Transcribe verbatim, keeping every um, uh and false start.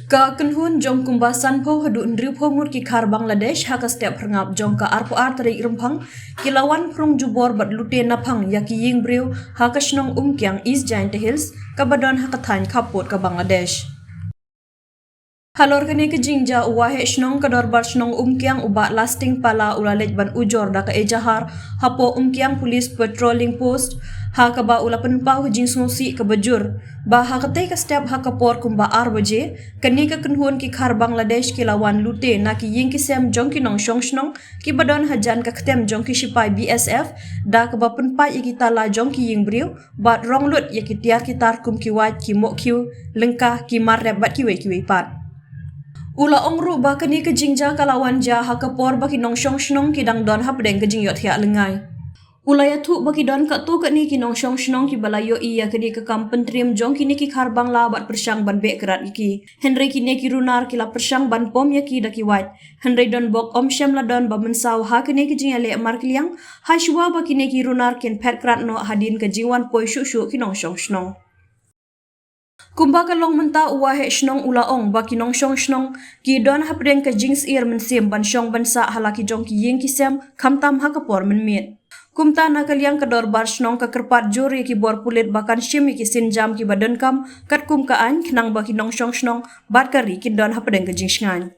Ka kynhun jong kumba sanphew haduh hynriewphew ngut ki khar Bangladesh ha ka step phyrngap jong ka arphew ar tarik Rymphang ki la wan phrung jubor bad lute naphang ïa ki ïing briew ha ka shnong Umkiang, East Jaintia Hills, kaba don ha ka thaiñ khappud ka Bangladesh. Halor kane ka jingjia, u waheh shnong ka dorbar shnong Umkiang, u Bah Lasting Pala, u la leit ban ujor da ka ejahar hapoh Umkiang Police Patrolling Post, ha kaba u la pynpaw ka jingsngewsih kaba jur ba ha katei ka step ha ka por kumba ar baje, kane ka kynhun ki khar Bangladesh ki la wan lute na ki ïing ki sem jong ki nongshong shnong kiba don hajan ka ktem jong ki shipai B S F, da kaba pynpait ïa ki tala jong ki ïing briew bad rong lut ïa ki tiar ki tar kum ki wait, ki mohkhiew, lyngka, ki mar rep bad kiwei kiwei pat. U la ong ruh ba kane ka jingjia ka la wan jia ha ka por ba ki nongshong shnong ki dang don hapdeng ka jingïohthiah lyngngai. U la ïathuh ba ki don katto katne ki nongshong shnong kiba la ïohi ïa kane ka kam pyntriem jong kine ki khar Bangla bad pyrshang ban beh krad ïa ki. Hynrei kine ki runar ki la pyrshang ban pom ïa ki da ki wait. Hynrei don bok ym shym la don ba mynsaw ha kane ka jingïaleh markylliang, hashuwa ba kine ki runar kin phet krad noh hadien ka jingwan poi shuh shuh ki nongshong shnong. Kumba ka long mynta, u waheh shnong u la ong ba ki nongshong shnong ki don hapdeng ka jingsyier mynsiem ban shong ban sah ha la ki jong ki ïing ki sem, khamtam ha ka por mynmiet. Kumta, na ka liang ka dorbar shnong ka kyrpad jur ïa ki bor pulit ba kan shim ïa ki sienjam kiba donkam katkum ka aiñ, khnang ba ki nongshong shnong bad ka ri kin don hapdeng ka jingshngaiñ.